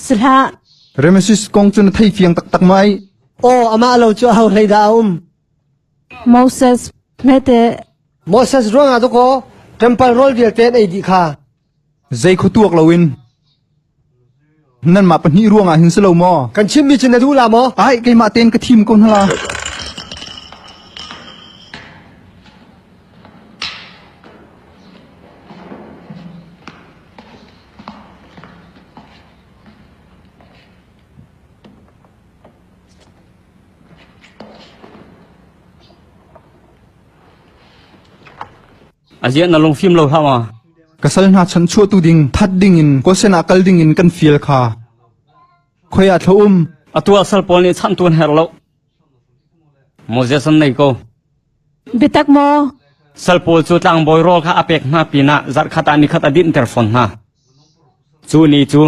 Si hlah. Rameses kong cu na thei fiang taktak mai. Aw, amah lo cu aho hlei dah a um? Moses, hmete. Moses ruangah dakaw temple rawl vialte an ei dih kha. Zei khua tuak loin nanmah pahnih ruangah hin si lo maw? Kan chimmi cu na duh la maw? Ai, keimah tein ka thim ko hna la. Aziah na lungfim lo hlah ma? Ka sal hna chanchuahtu ding that dingin Gosen ah kal dingin kan fial kha. Khoi ah thlo um? Atu ah sal pawl nih chantu an herh lo. Moses an nei ko. Biatak maw? Sal pawl cu tlangbawi rawl kha a pek hna pinah zarhkhat ah nikhat a dinhter fawn hna. Cu ni cu.